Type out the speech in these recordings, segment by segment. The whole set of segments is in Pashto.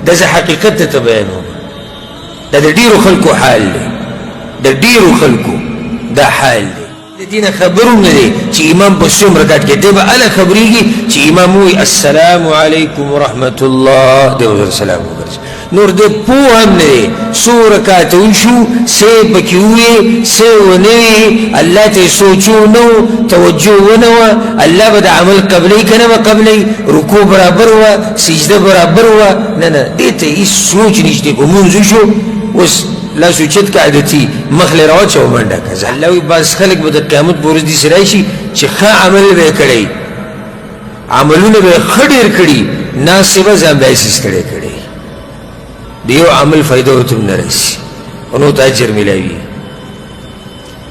دا زه حقیقت درته بیانوم. دا د ډېرو خلکو حال دی، د ډېرو خلکو دا حال دی. د دې نه خبر هم نه دی چې امام په څوم رکعت کې دی، به هله خبرېږي چې امام ووایي السلام علیکم ورحمة الله، دی ورسره سلام وګرځي. نور دی پوه هم نه دی څو رکعته وشو، څه یې پکې وویې، څه یې ونه ویې، الله ته یې سوچو نه و، توجه ونه وه، الله به د عمل قبلوي که نه به قبلوي، رکوع برابر وه، سجده برابر وه، نه نه، دې ته هېڅ سوچ نشته. خو لمونځ وشو، اوس لاس اوچت که عادتي مخ له راواچوه منډه که ځه. الله وایي بعض خلک به د قیامت په ورځ داسې راشي چې ښه عمل به یې کړی، عملونه به یې ښه ډېر کړي، ناست به ځان به هسې ستړی کړی، د یو عمل فایده ورته هم نه رسي او نو ته اجر میلاوي.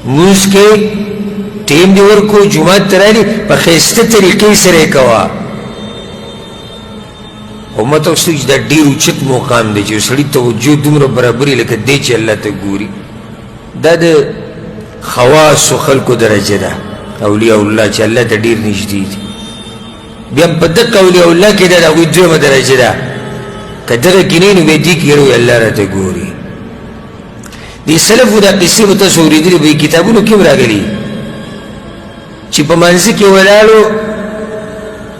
لمونځ کې ټیم دې ورکړو، جومات ته راغلي په ښایسته طریقې سره یې کوه. خو ما تاسو ته چې دا ډېر اوچت مقام دی چې یو سړي توجه دومره برابري لکه دی چې الله ته ګوري، دا د خواصو خلکو درجه ده، اولیاء الله چې الله ته ډېر نږدې دي. بیا هم په دقه اولیاء الله کې دا د هغوی دویمه درجه ده، که دغه کې نه نو بیا دې کې وایي الله راته ګوري. دې سلفو دا قصې به تاسو اورېدلي، په کتابونو کې هم راغلي چې په مانځه کې ولاړو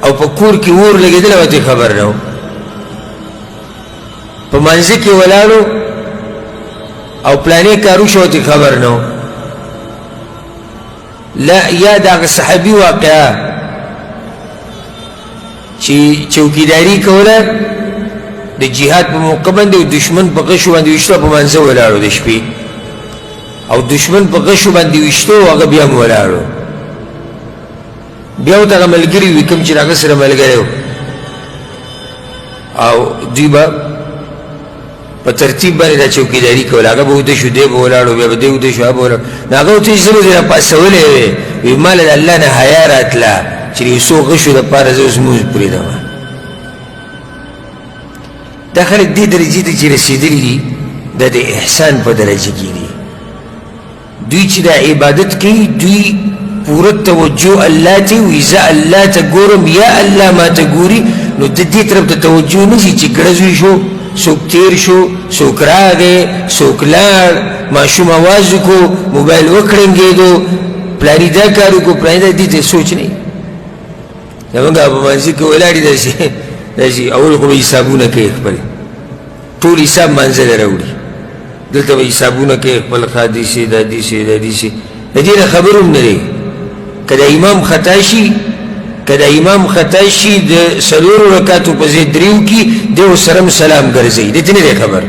او په کور کې اور لګېدلی او ته خبر نه و. په مانځه کې ولاړو او پلانې کار وشو او ته خبر نه و. لا یا د هغه صحابي واقعه چې چوکیداري کوله د جهاد په موقع باندې او دشمن په غشو باندې ویشتو، په مانځه ولاړو د شپې او دشمن په غشو باندې ویشتو، هغه بیا هم ولاړو. بیا ورته هغه ملګري وي کوم چې د هغه سره ملګری و، او دوی به په ترتیب باندې دا چوکیداري کوله. هغه به وده شو، دی به ولاړو، بیا به دی وده شو، هغه به ولاړو. نو هغه ورته زه به دې راپاڅولی وی، وایي ما له د الله نه حیا راتله چې د یو څو غشو دپاره زه اوس لمونځ پرېږدم. دا خلک دې درجې ته چې رسېدلي دي، دا د احسان په درجه کې دي. دوی چې دا عبادت کوي، دوی پوره توجه الله ته وي، زه الله ته ګورم یا الله ما ته ګوري، نو د دې طرف ته توجه نه ځي چې ګړز شو، څوک تیر شو، څوک راغی، څوک لاړ، ماشوم اواز وکړو، موبایل وکړنګېدو، پلاني دا کار وکړو، پلاني دا، دې ته سوچ نه. زمونږ په مانځي کې ولاړې داسې داسې اول خو به حسابونه کوي، خپل ټول حساب مانځه له راوړي، دلته به حسابونه کوي خپل، ښه داسې دا داسې دا داسې. د دې نه خبر هم نه دی. که د امام خطا شي، که د امام خطا شي د څلورو رکعتو په ځای دریو کې دی ورسره هم سلام ګرځوي، دې ته نه دی خبر.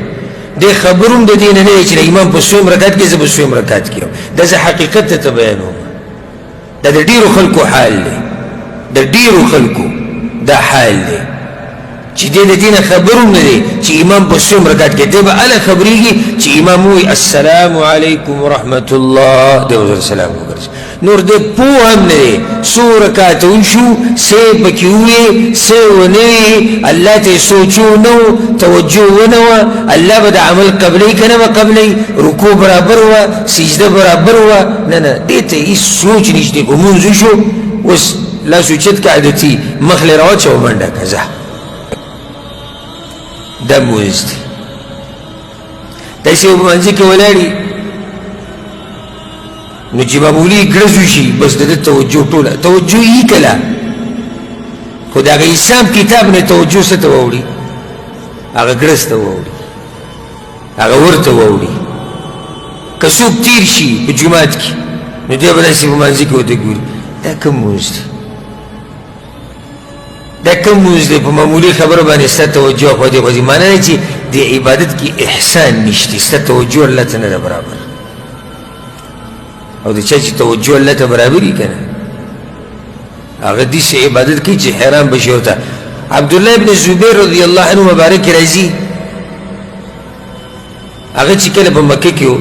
دی خبر هم د دې نه نه دی چې د امام په څویم رکعت کې زه په څویم رکعت کې یم. دا زه حقیقت درته بیانوم. دا د ډېرو خلکو حال دی، د ډېرو خلکو دا حال دی چې دی د دې نه خبر هم نه دی چې امام په څوم رکعت کې دی، به هله خبرېږي چې امام ووایي السلام علیکم ورحمة الله، دی ورسره سلام وګرځي. نور دی پوه هم نه دی څو رکعته وشو، څه یې پکې وویې، څه یې ونه ویې، الله ته یې سوچو نه و، توجه ونه وه، الله به د عمل قبلوي که نه به قبلوي، رکوع برابر وه، سجده برابر وه، نه نه، دې ته هېڅ سوچ نشته. خو لمونځ وشو، اوس لاس اوچت که عادتي مخ له راواچوه منډه که ځه، دا لمونځ دی. داسې یو لمانځه کې ولاړ نو چې معمولي ګړز وشي، بس د ده توجه ټوله توجه یې کله، خو د هغه حساب کتاب نه توجه څه ته واوړي؟ هغه ګړز ته واوړي، هغه ورته واوړي. که څوک تېر شي په جومات کې، نو دی به داسې په مانځه کې ورته ګوري، دا کوم لمونځ دی؟ دا کوم لمونځ دی؟ په معمولي خبره باندې ستا توجه خو دې خوځي، معنا دا چې د عبادت کې احسان نشته، ستا توجه الله ته نه ده برابر. او د چا چې توجه الله ته برابري که نه، هغه داسې عبادت کوي چې حیران به شي ورته. عبدالله ابن زبیر رضی الله عنه مبارک راځي، هغه چې کله په مکه کې و،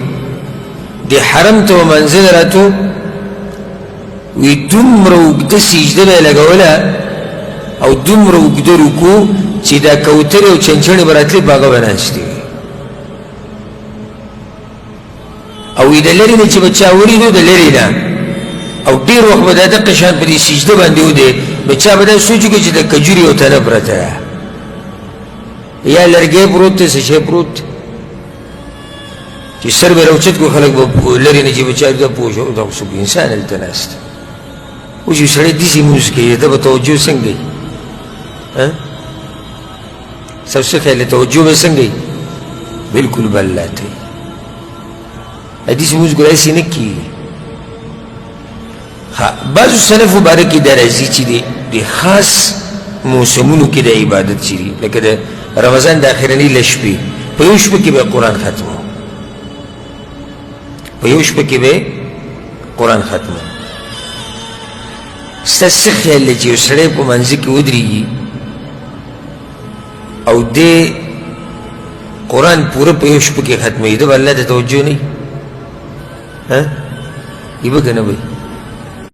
د حرم ته منزل راتو، وی دومره اوږده سجده به یې لګوله او دومره اوږده رکوع چې دا کوترې او چنچڼې به راتلې په هغه به ناستې وي. او وی د لرې نه چې به چا ولیدو، د لرې نه او ډېر وخت به دا دقه شان په دې سجده باندې ودی، نو چا به دا سوچ وکړي چې د کجورې یو تنه پرته ده. یا لرګی پروت دی، څه شی پروت دی، چې سر به راوچت کړو، خلک به لرې نه چې به چا دا پوه شو دا خو څوک انسان هلته ناست دی. اوس یو سړی داسې لمونځ کوي، ده به توجه څنګه وي؟ ستاسو څه خیال دی، توجه به څنګه وي؟ بلکل به الله ته وي. حدیث لمونځ ګوره هسې نه کېږي. بعضو سلفو باره کې دا راځي چې د خاص موسمونو کې د عبادت چې دي، لکه د رمضان د اخرنۍ له شپې په یو شپه کې به قرآن ختمو، په یو شپه کې به قرآن ختمو. ستا څه خیال دی چې یو سړی په منځ کې ودرېږي او دی قرآن پوره په یو شپه کې ختموي، ده به الله ته توجه نه وي؟ ها، وي به که نه به وي؟